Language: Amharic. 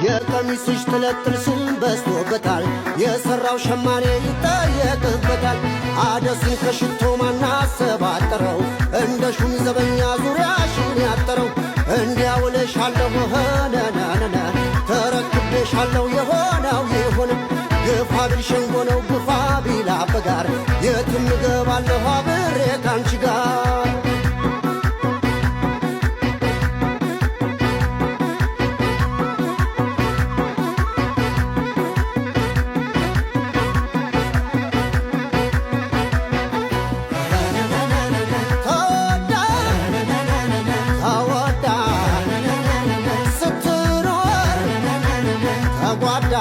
የቀሚስሽ ጥለት ጥልስም በዝቶበታል፣ የሠራው ሸማኔ ይጠየቅበታል። አደሱን ከሽቶ ማናሰባጠረው፣ እንደ ሹም ዘበኛ ዙሪያሽን ያጠረው። እንዲያውልሻለሁ ነነነነ ተረክቤሻለሁ፣ የሆነው ይሁን። ግፋ ቢል ሸንጎ ነው፣ ግፋ ቢል አበጋር፣ የትም እገባለሁ አብሬ ካንቺ ጋር። ተወዳ ተወዳ ስትኖር ተጓዳ።